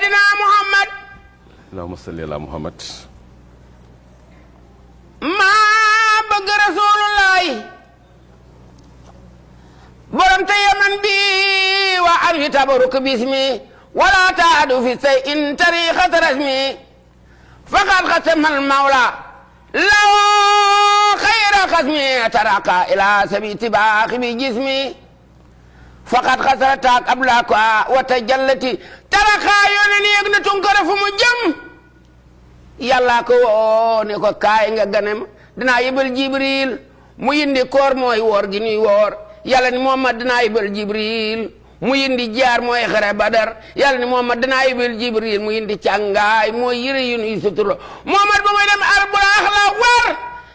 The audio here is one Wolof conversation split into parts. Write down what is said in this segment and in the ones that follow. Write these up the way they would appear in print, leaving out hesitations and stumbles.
Seydina Muhammad allahumma salli ala Muhammad maa bëgg rasulullahi borom te yaman bi wa an yu tabaruk bismi wala taadu fi say in tariqat rasmi faqad xatamal mawla law xayra xasmi taraka ila sabi tibaaxi bi jismi faqad xasarataak ablaka wa tajallati taraka yoone ni yëg na tunkara fu mu jëm yàlla ko woo ne ko kaay nga ganem dinaa yëbal jibril mu yindi koor mooy woor gi ñuy woor yàlla ni Muhammad dinaa yëbal jibril mu yindi jaar mooy xare badar yàlla ni Muhammad dinaa yëbal jibril mu yindi càngaay mooy yëre yu nuy suturo Muhammad ba muy dem alburaax la war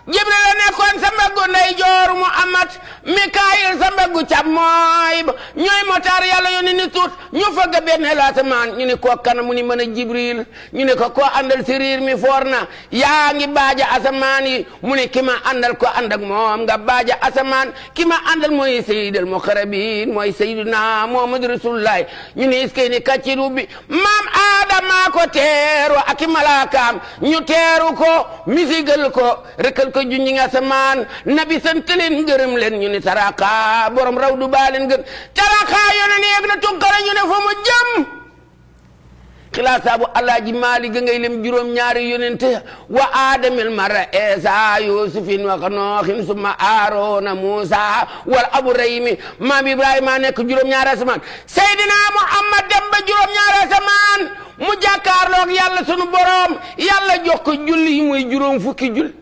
jibril la nekkoon sa mbaggu ndeyjoor Muhammad Mikaayil sa mbaggu càmmooy ba ñooy motaar yàlla yónni ni tuut ñu fëgg benn laasamaan ñu ne koo kana mu ni mën a jibril ñu ne ko koo àndal siriir mi foor na yaa ngi baaja asamaan yi mu ne ki ma àndal ko ànd ak moom nga baaja asamaan ki ma àndal mooy sayyidul muqarrabin mooy sayyiduna Muhammad rasulullah ñu ne iskay ni kacciru bi maam Adama ko teeru ak i malaakaam ñu teeru ko misigal ko rekal ko junñi nga asamaan nabi sant leen gërëm leen ñu ni taraka borom raw du baaleen gën taraka yoone ni yegg na tunkara ñu ne fa mu jëm xilaasabu alaaji maali ga ngay lem juróom ñaari yonente wa adamil mara esa yusufin wa xanooxin summa aarona musa wal abu raymi maam ibrahima nekk juróom ñaari asamaan seydina muhammad dem ba juróom ñaari asamaan mu jàkkaarloog yàlla sunu borom yàlla jox ko julli muy juróom fukki julli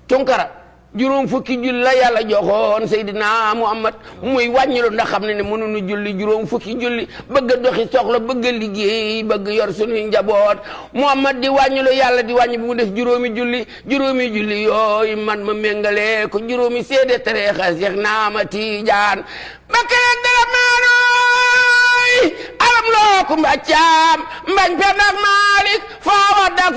tunkara juróom fukki julli la yàlla joxoon Seydina Muhammad muy wàññilu ndax xam ne ne mënuñu julli juróom fukki julli bëgg a doxi soxla bëgg a liggéey bëgg yor suñuy njaboot Muhammad di wàññilu yàlla di wàññi bu mu def juróomi julli yooyu man ma méngale ko juróomi seede tariixa Seex Naama Tijaan bakkeek dara maanoy alam loo ku mbacaam mbañ pendak Maalik faa waddak